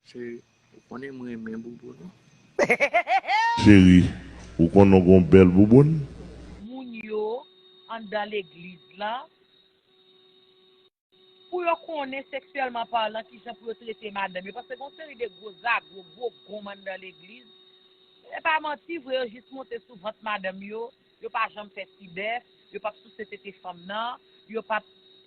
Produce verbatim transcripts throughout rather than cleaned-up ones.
Cheri, ou konnen m renmen bouboun wi. Cheri, ou konnen w gon bèl bouboun? Moun yo anndan legliz lan, pou yo konnen seksyèlman palan kijan pou yo trete madanm yo. Paske gon seri de gwo zagwo, gwo gonm anndan legliz. E pa manti vre, yo jis monte sou vant madanm yo, yo pa janm fè ti bèf, yo p ap souse tete fanm nan, yo p ap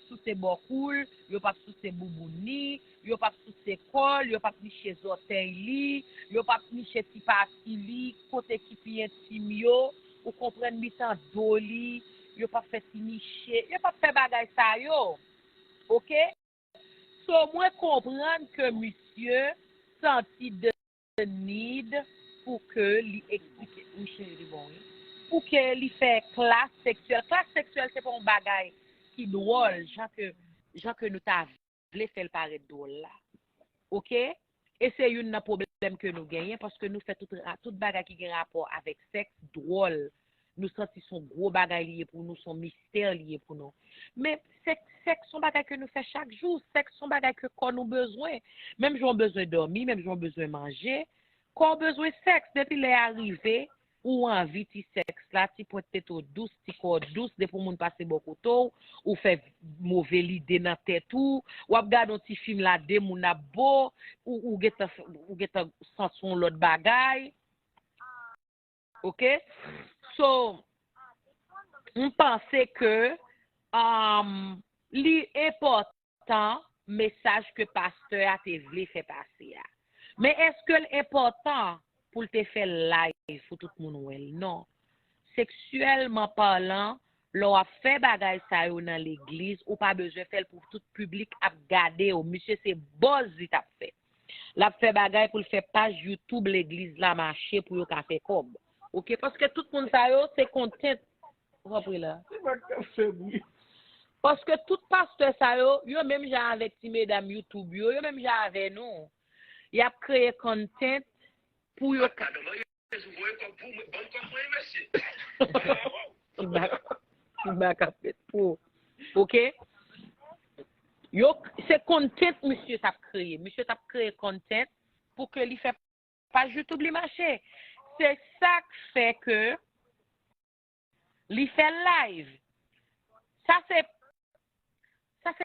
souse bò kou l, yo p ap souse bouboun li, yo p ap souse kò l, yo p ap niche zòtèy li, yo p ap niche ti pati li, kote ki pi entim yo, ou konprann, mitan do li, yo p ap fè ti niche, yo p ap fè bagay sa yo. Oke? So mwen konprann ke misye santi the need pou ke li eksplike. Wi cheri, li bon wi. Pou ke li fè klas seksyèl. Klas seksyèl se pa yon bagay ki dwòl jan ke jan ke nou ta vle fè l parèt dwòl la. Oke? E se youn nan pwoblèm ke nou genyen paske nou fè tout, tout bagay ki gen rapò avèk sèks dwòl. Nou santi se yon gwo bagay li ye pou nou, se yon mistè li ye pou nou. Men sèks, sèks se yon bagay ke nou fè chak jou. Sèks se yon bagay ke kò nou bezwen. Menm jan w bezwen dòmi, menm jan w bezwen manje, kò w bezwen sèks. Depi lè a rive, ou anvi ti sèks la, ti pwent tete w dous, ti kò w dous, depi yon moun pase bò kote w, ou fè move lide nan tèt ou, w ap gade yon ti fim la, de moun ap bo, ou, ou gentan, ou gentan santi yon lòt bagay. Oke? So, m panse ke um, li enpòtan mesaj ke pastè a te vle fè pase a. Men èske l enpòtan pou l te fè l live pou tout moun wè l? Non. Seksyèlman palan, lè w ap fè bagay sa yo nan legliz, ou pa bezwen fè l pou tout piblik ap gade w. Misye se buzz li t ap fè. L ap fè bagay pou l fè paj YouTube legliz la mache pou yo ka fè kòb. Oke, paske tout moun sa yo se content. Ou konpri la? Li pa ka fè bri. Paske tout pastè sa yo, yo menm jan avèk ti medam YouTube yo, yo menm jan avè nou. Y ap kreye content pou yo ka. Madanm, an reyèz ou voye kòb pou mwen, ban m kòb mwen, mesye. Bak, bak ap fèt pou. Oke? Yo, se content misye t ap kreye. Misye t ap kreye content pou ke li fè paj YouTube li mache. Se sa k fè ke li fè live. Sa se, sa se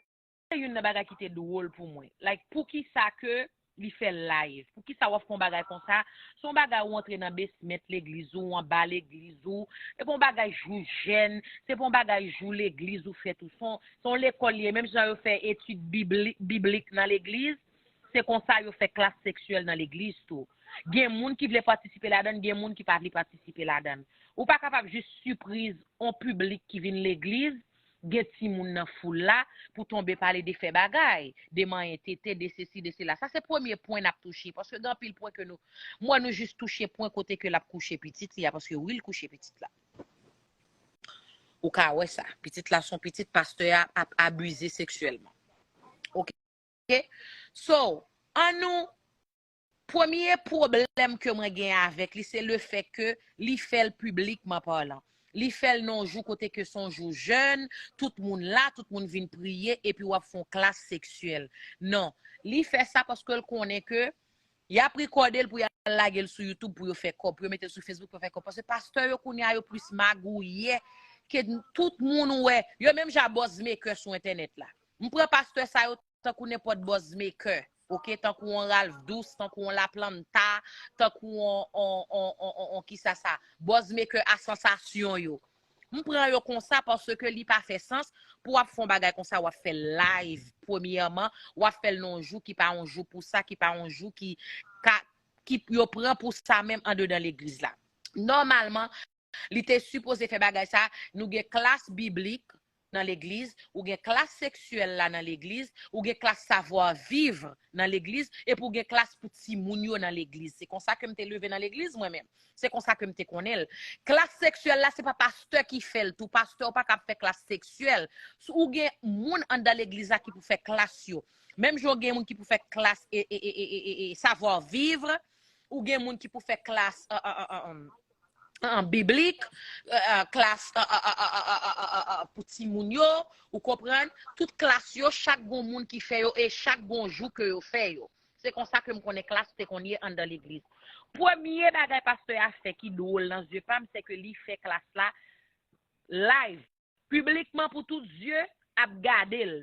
youn nan bagay ki te dwòl pou mwen. Like, poukisa ke li fè live? Poukisa w ap fè yon bagay konsa? Se yon bagay ou antre nan basement legliz ou, ou anba legliz ou. Se pa yon bagay jou jèn, se pa yon bagay jou legliz ou fèt ou. Se yon, se yon lekòl li ye. Menm jan yo fè etid biblik, biblik nan legliz, se konsa yo fè klas seksyèl nan legliz tou. Gen moun ki vle patisipe ladan l, gen moun ki pa vle patisipe ladan l. Ou pa kapab jis sipriz yon piblik ki vin legliz, gen timoun nan foul la, pou tonbe pale de fè bagay, de manyen tete, de sesi, de sela. Sa se premye pwen n ap touche, paske gen anpil pwen ke nou, m wè nou jis touche pwen kote ke l ap kouche pitit li a, paske wi, l kouche pitit la. Ou ka wè sa. Pitit la se yon pitit pastè a ap abize seksyèlman. Oke? So, an nou, premye pwoblèm ke mwen gen avèk li, se le fè ke li fè l piblikman palan. Li fè l nan yon jou kote ke se yon jou jèn, tout moun la, tout moun vin priye, epi w ap fè yon klas seksyèl. Non, li fè sa paske l konnen ke y ap rekòde l pou y al lage l sou YouTube pou yo fè kòb, pou yo mete l sou Facebook pou yo fè kòb. Paske pastè yo kounye a yo plis magouyè ke tout moun wè. Yo menm jan buzz maker sou entènèt la. M pran pastè sa yo tankou nenpòt buzz maker, oke, tankou yon Ralph Douce, tankou yon Laplanta, tankou yon, yon, yon, yon, yon, yon kisa sa, buzz maker a sansasyon yo. M pran yo konsa paske li pa fè sans pou w ap fè yon bagay konsa, w ap fè live, premyèman, w ap fè l nan yon jou ki pa yon jou pou sa, ki pa yon jou ki ka, ki yo pran pou sa menm andedan legliz la. Nòmalman, li te sipoze fè bagay sa, nou gen klas biblik nan legliz, ou gen klas seksyèl la nan legliz, ou gen klas savwa viv nan legliz, epi ou gen klas pou timoun yo nan legliz. Se konsa ke m te leve nan legliz mwen menm. Se konsa ke m te konnen l. Klas seksyèl la, se pa pastè ki fè l tou. Pastè ou pa kab fè klas seksyèl. Ou gen moun anndan legliz la ki pou fè klas yo. Menm jan ou gen moun ki pou fè klas e, e, e, e, e, e, savwa viv, ou gen moun ki pou fè klas an, an, an, an, an biblik, an, an, klas an, an, an, an, an, an, an, an, pou timoun yo, ou konprann? Tout klas yo, chak gon moun ki fè yo e chak gon jou ke yo fè yo. Se konsa ke m konnen klas te konn ye anndan legliz. Premye bagay pastè a fè ki dwòl nan zye pa m, se ke li fè klas la live, piblikman pou tout zye ap gade l.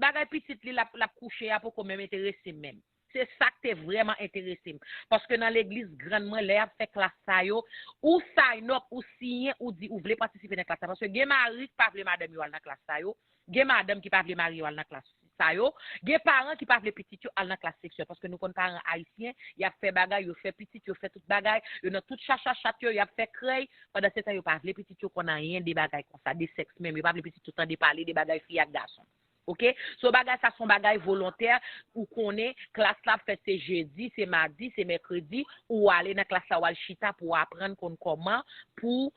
Bagay pitit li l ap, l ap kouche a poko menm enterese m menm. Se sa k te vrèman enterese m. Paske nan legliz grann mwen, lè y ap fè klas sa yo, ou sign up, ou siyen, ou di ou vle patisipe nan klas sa. Paske gen mari k pa vle madanm yo al nan klas sa yo, gen madanm ki pa vle mari yo al nan klas sa yo, gen paran ki pa vle pitit yo al nan klas seksyèl. Paske nou konn paran ayisyen, y ap fè bagay, yo fè pitit, yo fè tout bagay, yo nan tout chachachat yo, y ap fè krèy, pandan se tan yo pa vle pitit yo konn anyen de bagay konsa, de sèks menm, yo pa vle pitit yo tande pale de bagay fi ak gason. Oke? So bagay sa se yon bagay volontè, ou konnen klas la ap fèt se jedi, se madi, se mèkredi, ou ale nan klas la, w al chita pou w aprann konn kòman pou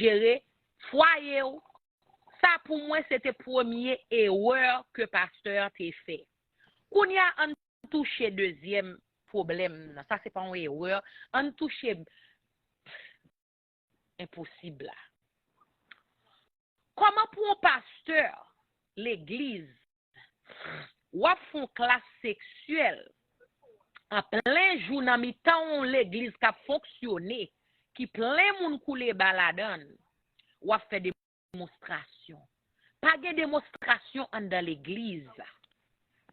jere fwaye w. Sa pou mwen se te premye erè ke pastè an te fè. Kounye a ann touche dezyèm pwoblèm nan. Sa se pa yon erè, ann touche enposib la. Kòman pou yon pastè legliz w ap fè yon klas seksyèl an plen jou nan mitan yon legliz k ap fonksyone, ki plen moun koule ba ladan l, w ap fè demonstrasyon. Pa gen demonstrasyon anndan legliz.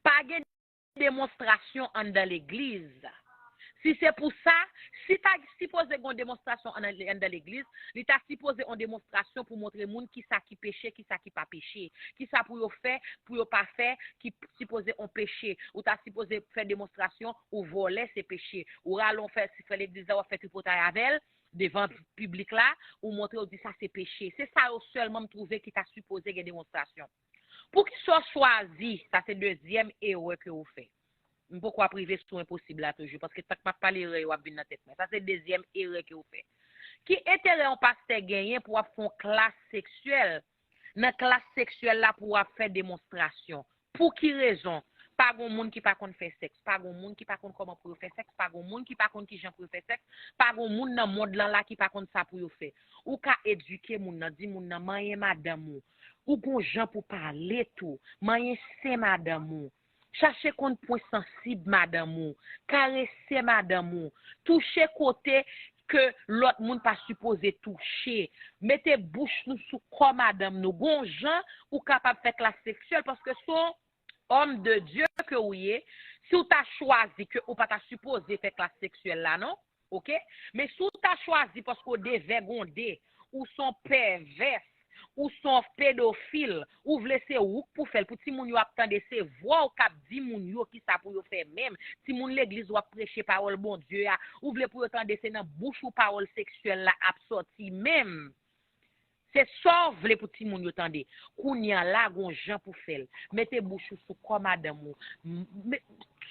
Pa gen demonstrasyon anndan legliz. Si se pou sa, si ta sipoze gen yon demonstrasyon anndan legliz, li ta sipoze yon demonstrasyon pou montre moun kisa ki peche, kisa ki pa peche, kisa pou yo fè, pou yo pa fè, ki sipoze yon peche. Ou ta sipoze fè demonstrasyon, ou vòlè se peche. Ou rale yon frè, frè legliz la, w ap fè tripotay avè l devan piblik la, ou montre, ou di sa se peche. Se sa yo sèlman m twouve ki ta sipoze gen demonstrasyon. Poukisa w chwazi, sa se dezyèm erè ke ou fè. M poko ap rive sou enposib la toujou, paske tank m ap pale erè yo ap vin nan tèt mwen. Sa se dezyèm erè ke ou fè. Ki enterè yon pastè genyen pou w ap fè yon klas seksyèl, nan klas seksyèl la pou w ap fè demonstrasyon? Pou ki rezon? Pa gon moun ki pa konn fè sèks, pa gon moun ki pa konn kòman pou yo fè sèks, pa gon moun ki pa konn kijan pou yo fè sèks, pa gon moun nan mond lan la ki pa konn sa pou yo fè. Ou ka edike moun nan, di moun nan manyen madanm ou. Ou gon jan pou pale tou, manyen sen madanm ou. Chache konn pwen sansib madanm ou, karese madanm ou, touche kote ke lòt moun pa sipoze touche. Mete bouch nou sou kò madanm nou. Gon jan ou kapab fè klas seksyèl paske se yon homme de Dieu ke ou ye. Si w ta chwazi ke ou pa ta sipoze fè klas seksyèl la non, oke? Men si w ta chwazi paske w devègonde, ou se yon pèvès, ou se yon pedofil, ou vle se ou k pou fè l, pou timoun yo ap tande se vwa w k ap di moun yo kisa pou yo fè menm. Timoun legliz w ap preche pawòl Bondye a, ou vle pou yo tande se nan bouch ou pawòl seksyèl la ap sòti menm. Se sa w vle pou timoun yo tande. Kounye a la, gon jan pou fè l. Mete bouch ou sou kò madanm ou. M- me-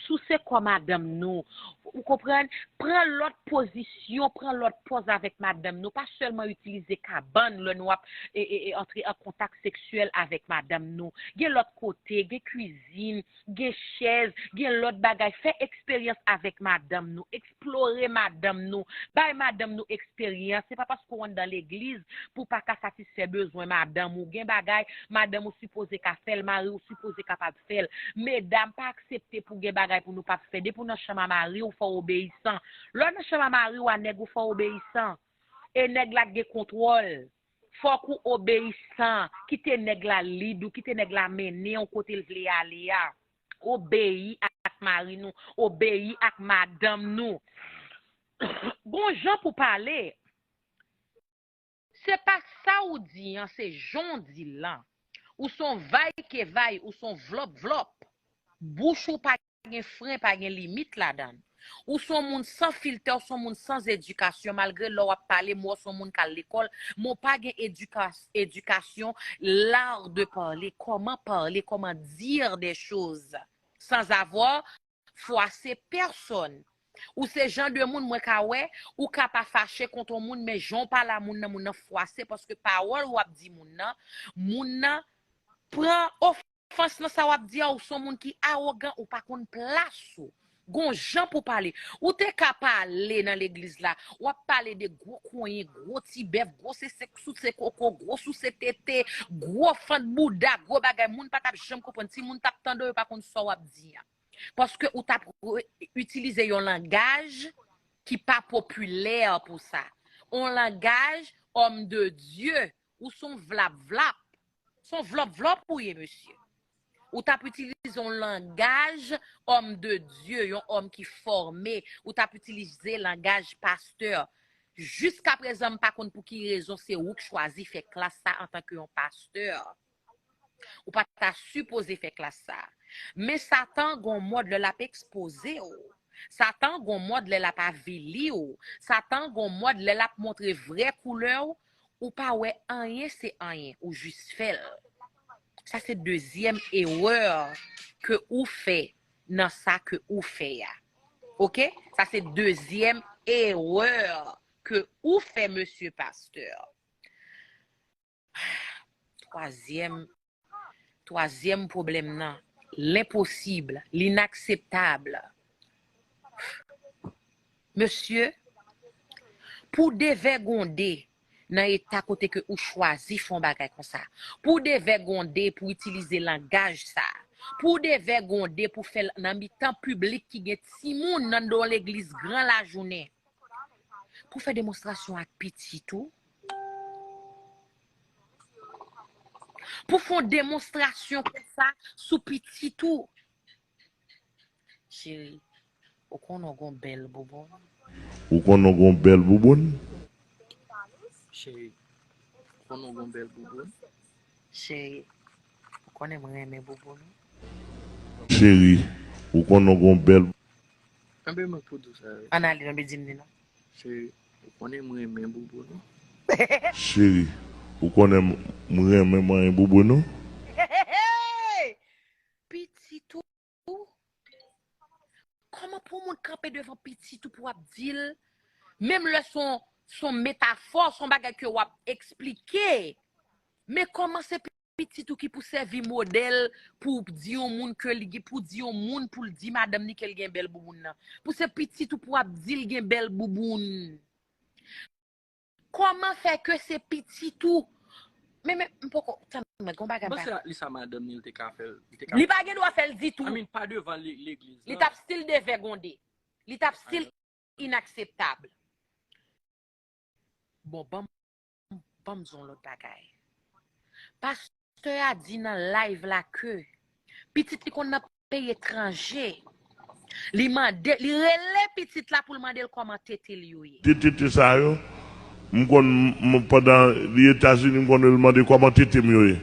Souse kò madanm nou. Ou konprann? Pran lòt pozisyon, pran lòt pòz avèk madanm nou. Pa sèlman itilize kabann lè nou ap e, e, e, antre an kontak seksyèl avèk madanm nou. Gen lòt kote, gen kwizin, gen chèz, gen lòt bagay. Fè eksperyans avèk madanm nou. Eksplore madanm nou. Bay madanm nou eksperyans. Se pa paske w anndan legliz pou w pa ka satisfè bezwen madanm ou. Gen bagay, madanm ou sipoze ka fè l, mari w sipoze kapab fè l. Medam, pa aksepte pou gen bagay pou nou p ap fè. Depi w nan chanm a mari w, fò w obeyisan. Lè w nan chanm a mari w a nèg ou, fò w obeyisan. E nèg la k gen kontwòl. Fòk ou obeyisan. Kite nèg la lid ou, kite nèg la mennen w kote l vle ale a. Obeyi ak mari nou, obeyi ak madanm nou. Gon jan pou pale. Se pa sa ou di an, se jan w di l lan. Ou se yon vay ke vay, ou se yon vlòp vlòp. Bouch ou pa gen fren, pa gen limit ladan l. Ou se yon moun san filtè, ou se yon moun san edikasyon, malgre lè w ap pale, m wè w se yon moun k al lekòl, men w pa gen edika- edikasyon, l'art de parler, comment parler, comment dire des choses sans avoir fwase pèsòn. Ou se jan de moun mwen ka wè, ou ka pa fache kont yon moun, men jan w pale a moun nan, moun nan fwase, paske pawòl w ap di moun nan, moun nan pran ofans nan sa w ap di a, ou se yon moun ki awogan, ou pa konn plas ou. Gon jan pou pale. Ou te ka pale nan legliz la, w ap pale de gwo konyen, gwo ti bèf, gwo sese souse koko, gwo souse tete, gwo fant bouda, gwo bagay. Moun pa t ap janm konprann. Timoun t ap tande w, yo pa konn sa w ap di a. Paske ou t ap re- itilize yon langaj ki pa popilè pou sa. Yon langaj òm de Dye, ou se yon vlap vlap. Se yon vlòp vlòp ou ye, mesye. Ou t ap itilize yon langaj òm de Dye, yon òm ki fòme. Ou t ap itilize langaj pastè. Jiskaprezan, m pa konn pou ki rezon se ou k chwazi fè klas sa antanke yon pastè. Ou pa ta sipoze fè klas sa. Men Satan gon mòd lè l ap ekspoze w. Satan gon mòd lè l ap avili w. Satan gon mòd lè l ap montre vrè koulè w. Ou pa wè anyen se anyen, ou jis fè l. Sa se dezyèm erè ke ou fè nan sa ke ou fè a. Oke? Sa se dezyèm erè ke ou fè, mesye pastè. Twazyèm, twazyèm pwoblèm nan, lenposib, linakseptab. Mesye, pou devègonde nan eta kote ke ou chwazi fè yon bagay konsa, pou devègonde pou itilize langaj sa, pou devègonde pou fè l nan mitan piblik ki gen timoun nan yon legliz gran lajounen, pou fè demonstrasyon ak pitit ou, pou fè yon demonstrasyon konsa sou pitit ou. Cheri, ou konnen w gon bèl bouboun. Ou konnen w gon bèl bouboun. Cheri, ou konnen w gon bèl bouboun. Cheri, ou konnen m renmen bouboun ou. Cheri, ou konnen w gon bèl. Anben mwen pou di w sa wi. Ann ale, ann di m li non. Cheri, ou konnen m renmen bouboun ou. Cheri, ou konnen m renmen manyen bouboun ou. Pitit ou? Kòman pou moun kanpe devan pitit ou pou w ap di l, menm lè se yon, se yon metafò, se yon bagay ke w ap eksplike, men kòman se pitit ou ki pou sèvi modèl pou di yon moun ke li gen, pou di yon moun pou l di madanm li ke l gen bèl bouboun nan? Pou se pitit ou pou w ap di l gen bèl bouboun? Kòman fè ke se pitit ou? Men, men, m poko, tann mwen, gon bagay m pa. Bon, se li sa madanm li, li te ka fè l, li te ka. Li pa gen dwa fè l ditou. I mean, pa devan le- legliz. Li t ap still devègonde. Li t ap still inakseptab. Bon, ban m, ban m di w yon lòt bagay. Pastè a di nan live la ke pitit li konn nan peyi etranje. Li mande, li rele pitit la pou l mande l kòman tete l yo ye. De tete sa yo, m konn, m, pandan li Etazini, m konn li mande kòman tete m yo ye.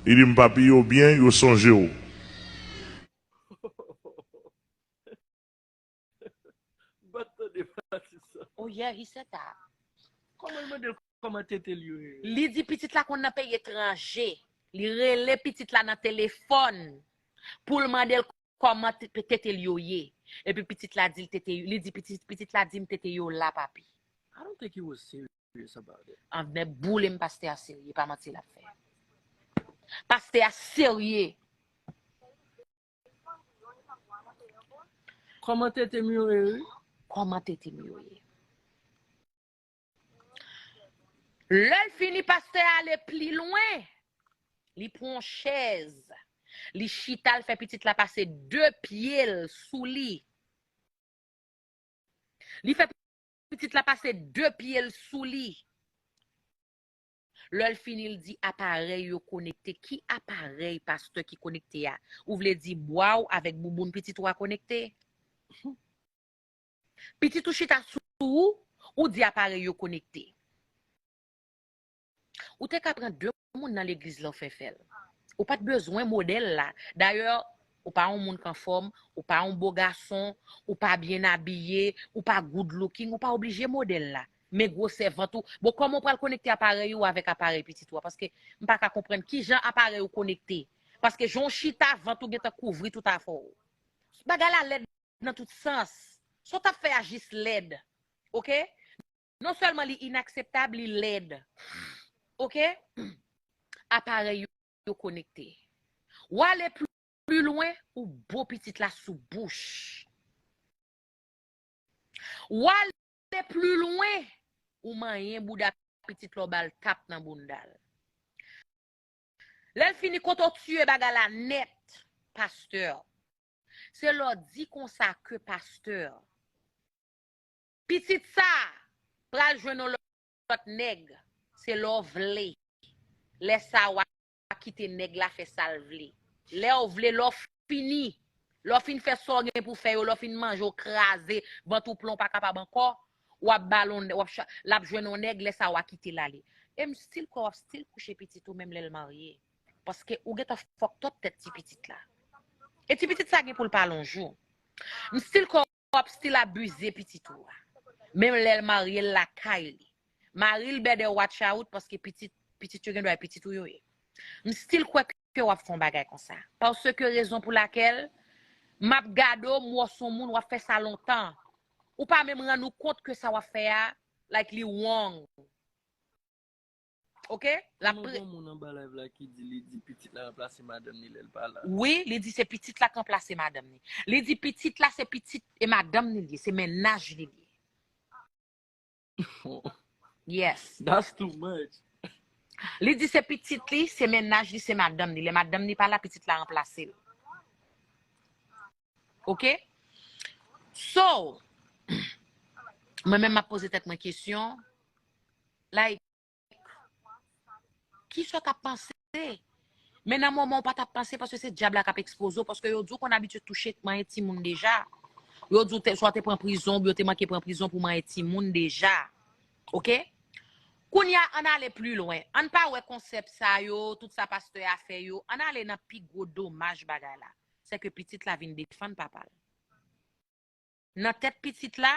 Li di m, papi, yo byen, yo sonje w. Bat tande pati sa. Oh yeah, he said that. Kòman l mande l kòman tete l yo ye? Li di pitit la konn nan peyi etranje. Li rele pitit la nan telefòn pou l mande l kòman te- tete l yo ye. Epi pitit la di l tete, li di pitit, pitit la di m tete yo la, papi. I don't think he was serious about it. An nèg boule m, pastè a serye, pa manti l ap fè. Pastè a serye. Kòman tete m yo ye, wi? Kòman tete m yo ye? Lè l fini, pastè a ale pli lwen. Li pran yon chèz. Li chita, l fè pitit la pase de pye l sou li. Li fè pitit la pase de pye l sou li. Lè l fini, l di aparèy yo konekte. Ki aparèy, pastè, ki konekte a? Ou vle di bwa w avèk bouboun pitit ou a konekte? Pitit ou chita sou ou, ou di aparèy yo konekte. Ou te ka pran de moun nan legliz la, w fè fè l. Ou pa t bezwen modèl la. Dayè, ou pa yon moun k anfòm, ou pa yon bo gason, ou pa byen abiye, ou pa good looking, ou pa oblije modèl la. Men gwosè vant ou. Bon, kòman w pral konekte aparèy ou avèk aparèy pitit ou a? Paske m pa ka konprann kijan aparèy ou konekte. Paske jan w chita, vant ou gentan kouvri tout afè w. Bagay la lèd nan tout sans. Sa w t ap fè a jis lèd. Oke? Non sèlman li inakseptab, li lèd. Oke? Aparèy yo, yo konekte. W ale pli, pli lwen, ou bo pitit la sou bouch. W ale pli lwen, ou manyen bouda pitit la, w ba l tap nan bounda l. Lè l fini, kote w tiye bagay la nèt, pastè. Se lè w di konsa ke pastè, pitit sa pral jwenn yon lòt nèg, se lè w vle. Lè sa w a kite nèg la fè sa l vle. Lè w vle, lè w fini, lè w fin fè sa w gen pou fè yo, lè w fin manje, w kraze, vant ou plen, w pa kapab ankò, w ap ba l yon, w ap cha- l ap jwenn yon nèg, lè sa w a kite l ale. E m still kwè w ap still kouche pitit ou menm lè l marye. Paske ou gentan fucked up tèt ti pitit la. E ti pitit sa gen pou l pa lonjou. M still kwè w ap still abize pitit ou a. Menm lè l marye l lakay li. Mari l better watch out paske pitit, pitit yo gen dwa e pitit ou yo ye. M still kwè ke w ap fè yon bagay konsa. Paske rezon pou lakèl m ap gade w, m wè w se yon moun w ap fè sa lontan. Ou pa menm rann ou kont ke sa w ap fè a, like, li wrong. Ok? La Kòman pre- gon moun anba live la ki di li di pitit la ranplase madanm ni lè l pa la? Wi, li di se pitit la k ranplase madanm ni. Li di pitit la se pitit e madanm ni li ye, se mennaj li li ye. Yes. That's too much. Li di se pitit li, se mennaj li, se madanm li. Lè madanm li pa la, pitit la ranplase l. Ok? So, mwen menm m ap poze tèt mwen kesyon, like, kisa w t ap panse? Men nan moman w pa t ap panse, paske se dyab la k ap ekspoze w, paske yo di w konn abitye touche manyen timoun deja. Yo di w te, swa w te pran prizon, oubyen w te manke pran prizon pou manyen timoun deja. Ok? Kounye a, ann ale pli lwen. Ann pa wè konsèp sa yo, tout sa pastè a fè yo. Ann ale nan pi gwo domaj bagay la. Se ke pitit la vin defann papa l. Nan tèt pitit la,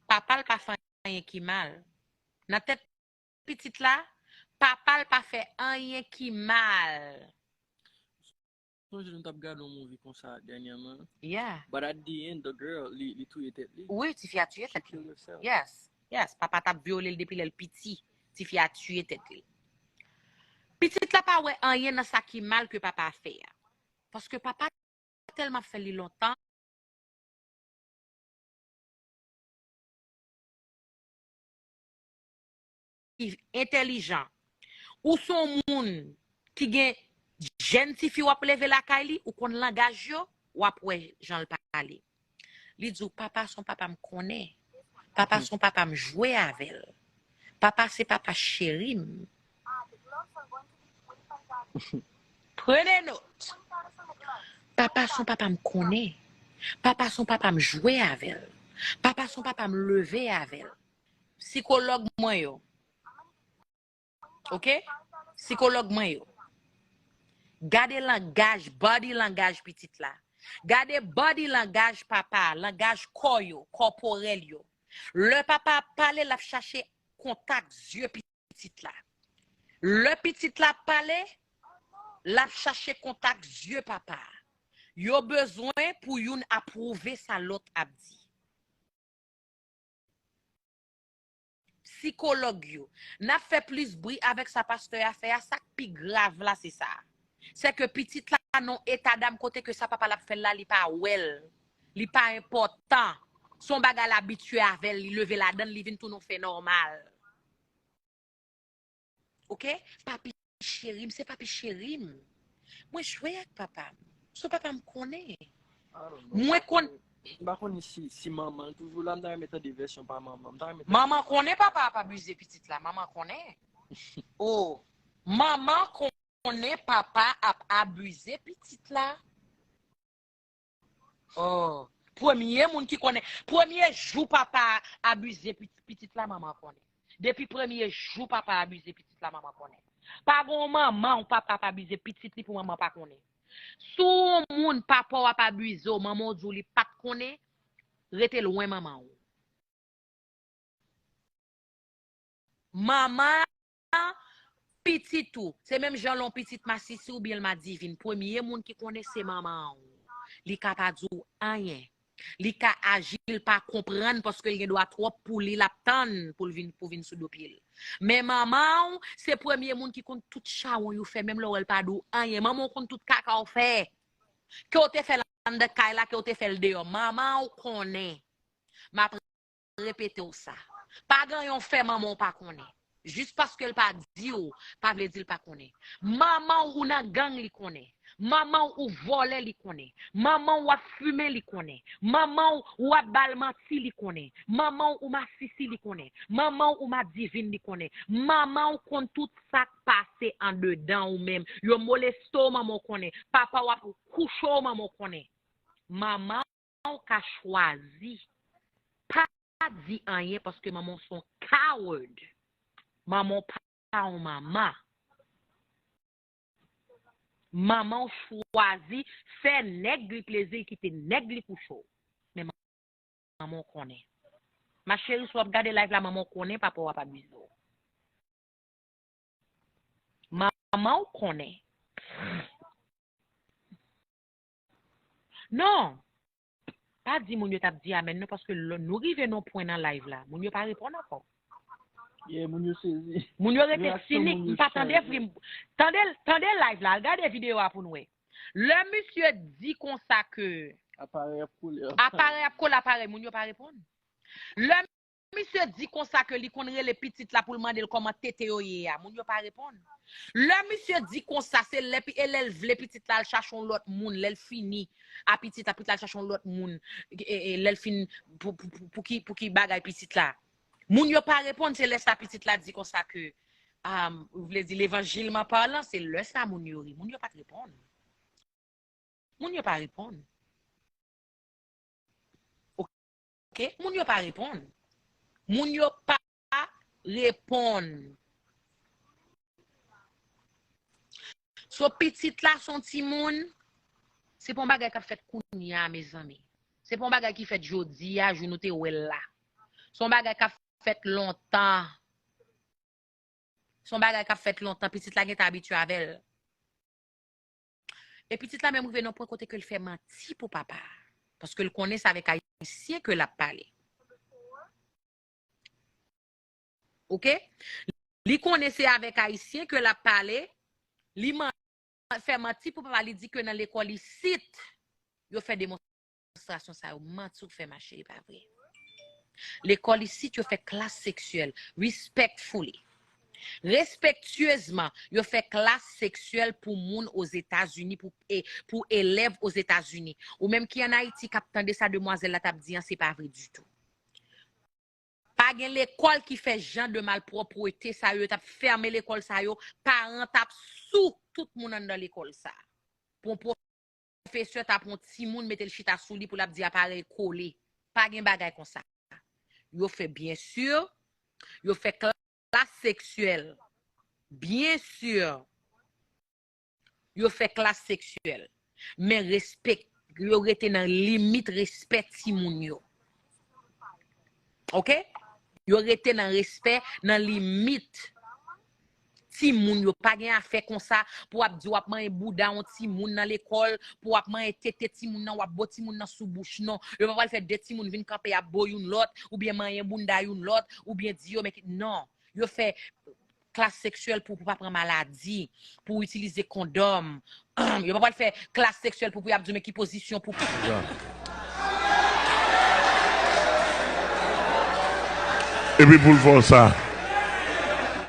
papa l pa fè anyen ki mal. Nan tèt pitit la, papa l pa fè anyen ki mal. Sonje nou t ap gade yon movie konsa dènyèman. Yeah. But at the end, the girl, li, li touye tèt li. Wi, tifi a tiye tèt li. She killed herself. Yes, yes. Papa t ap vyole l depi lè l piti. Tifi a tiye tèt li. Pitit la pa wè anyen nan sa ki mal ke papa a fè a. Paske papa tèlman ap fè li lontan. Entèlijan. Ou se yon moun ki gen jèn tifi w ap leve lakay li, ou konn langaj yo, w ap wè jan l pale. Li di w, papa se yon papa m konnen. Papa se yon papa m jwe avè l. Papa se papa cheri m. Prenez note. Papa se yon papa m konnen. Papa se yon papa m jwe avè l. Papa se yon papa m leve avè l. Sikològ mwen yo. Ok? Sikològ mwen yo. Gade langaj, body langaj pitit la. Gade body langaj papa, langaj kò yo, kòporèl yo. Lè papa ap pale, l ap chache kontak zye pitit la. Lè pitit la ap pale, l ap chache kontak zye papa. Yo bezwen pou youn apwouve sa lòt ap di. Sikològ yo. N ap fè plis bri avèk sa pastè a fè a, sa k pi grav la se sa. Se ke pitit la nan yon eta dam kote ke sa papa l ap fè l la, li pa wè l. Li pa enpòtan. Se yon bagay l abitye avè l, li leve ladan l, li vin tounen yon fè nòmal. Ok? Papi cheri m, se papi cheri m. Mwen jwe ak papa m. Se papa m konnen. I don't know. Mwen konn M pa konnen si, si manman l toujou la, m ta renmen tande vèsyon pa manman. M ta renmen tande. Manman konnen papa ap abize pitit la, manman konnen. Oh, manman konnen papa ap abize pitit la. Oh, premye moun ki konnen, premye jou papa abize pi- pitit la, manman konnen. Depi premye jou papa abize pitit la, manman konnen. Pa gon manman ou papa ap abize pitit li pou manman pa konnen. Si w yon moun papa w ap abize w, manman w di w li pa t konnen, rete lwen manman w. Manman pitit ou, se menm jan lè yon pitit masisi oubyen l madivin, premye moun ki konnen se manman w. Li ka pa di w anyen. Li ka aji, l pa konprann paske l gen dwa twòp pou li, l ap tann pou l vin, pou vin sou do pye l. Men manman w, se premye moun ki konn tout chawony ou fè, menm lè w wè l pa di w anyen. Manman w konn tout kaka w fè. Ke w te fè l anndan kay la, ke w te fè l deyò. Manman w konnen. M ap repete w sa. Pa gen yon fè manman w pa konnen. Jis paske l pa di w, pa vle di l pa konnen. Manman w, ou nan gang, li konnen. Manman w ou vòlè, li konnen. Manman w w ap fimen, li konnen. Manman w w ap ba l manti, li konnen. Manman w ou masisi, li konnen. Manman w ou madivin, li konnen. Manman w konn tout sa k pase andedan ou menm. Yo moleste w, manman w konnen. Papa w ap kouche w, manman w konnen. Manman w ka chwazi pa di anyen paske manman w se yon coward. Manman w pa yon manman. Manman w chwazi fè nèg li plezi, li kite nèg li kouche w. Men manman w konnen. Ma chérie, si w ap gade live la, manman w konnen papa w ap abize w. Manman w konnen. Non. Pa di moun yo t ap di amèn non, paske lè nou rive nan pwen nan live la, moun yo pa reponn ankò. Yeah, moun yo sezi. Moun yo rete sinik, m pa tande vre. Tande, tande live la, al gade videyo a pou n wè. Lè misye di konsa ke aparèy ap kole, aparèy ap kole aparèy, moun yo pa reponn. Lè misye di konsa ke li konn rele pitit la pou l mande l kòman tete yo ye a, moun yo pa reponn. Lè misye di konsa, se lè e lè l vle pitit la al chache yon lòt moun, lè l fini a pitit la, pitit la al chache yon lòt moun, lè l fin pou ki bagay pitit la. Moun yo pa reponn, se lè sa pitit la di konsa ke, ou vle di levanjilman palan, se lè sa moun yo ri. Moun yo pa t reponn. Moun yo pa reponn. Oke? Moun yo pa reponn. Moun yo pa reponn. So pitit la se yon timoun, se pa yon bagay k ap fèt kounye a, mezanmi. Se pa yon bagay ki fèt jodi a, jou nou te wè l la. Se yon bagay k ap fèt lontan. Se yon bagay k ap fèt lontan, pitit la gentan abitye avè l. E pitit la menm rive nan pwen kote ke l fè manti pou papa a. Paske l konnen se avèk ayisyen ke l ap pale. Oke? Li konnen se avèk ayisyen ke l ap pale, li fè manti pou papa, li di ke nan lekòl isit, yo fè demonstrasyon sa yo, manti w fè mache, e pa vre. Lekòl isit, yo fè klas seksyèl, respectfully. Respektyezman, yo fè klas seksyèl pou moun Ozetazini, pou, e, pou elèv Ozetazini. Ou menm ki ann Ayiti k ap tande sa demwazèl la t ap di an, se pa vre ditou. Pa gen lekòl ki fè jan de malpwòpte sa yo, yo t ap fèmen lekòl sa yo, paran t ap sou tout moun anndan lekòl sa. Pou yon pwofesè ta pran yon timoun mete l chita sou li pou l ap di aparèy kole. Pa gen bagay konsa. Yo fè byen si, yo fè klas seksyèl. Byen si. Yo fè klas seksyèl. Men respè, yo rete nan limit respè timoun yo. Oke? Yo rete nan respè, nan limit timoun yo. Pa gen afè konsa pou w ap di w ap manyen bouda yon timoun nan lekòl, pou w ap manyen tete timoun nan, w ap bo timoun nan sou bouch, non. Yo pa pral fè de timoun vin kanpe ap bo youn lòt, oubyen manyen bounda youn lòt, oubyen di yo, men ki, non. Yo fè klas seksyèl pou, pou pa pran maladi, pou itilize kondòm. Yo pa pral fè klas seksyèl pou, pou y ap di w men ki pozisyon pou. Epi pou l fè w sa.